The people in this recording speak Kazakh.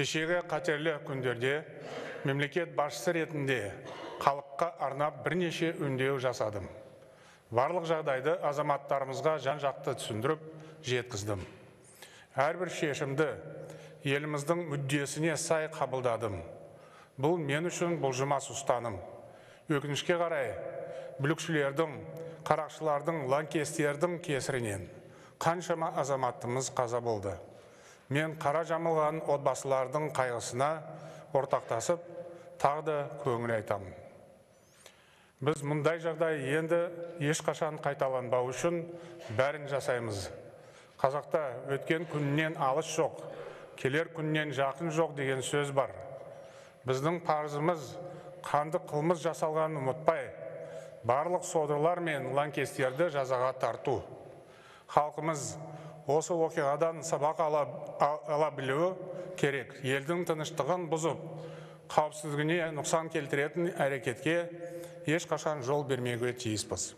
Кешегі қатерлі күндерде мемлекет басшысы ретінде халыққа арнап бірнеше үндеу жасадым. Барлық жағдайды азаматтарымызға жан-жақты түсіндіріп жеткіздім. Әрбір шешімді еліміздің мүддесіне сай қабылдадым. Бұл мен үшін бұлжымас ұстаным. Өкінішке қарай, бүлікшілердің, қарақшылардың, лаңкестердің кесірінен қаншама азаматымыз қаза болды. Мен қара жамылған отбасылардың қайғысына ортақтасып, тағы да көңіл айтамын. Біз мұндай жағдай енді ешқашан қайталанбау үшін бәрін жасаймыз. Қазақта өткен күннен алыс жоқ, келер күннен жақын жоқ деген сөз бар. Біздің парызымыз қанды қылмыс жасалғанын ұмытпай, барлық содырлар мен лаңкестерді жазаға тарту. Халқымыз осы оқиғадан сабақ ала білуі керек. Елдің тыныштығын бұзып, қауіпсіздігіне нұқсан келтіретін әрекетке ешқашан жол бермеуге тиіспіз.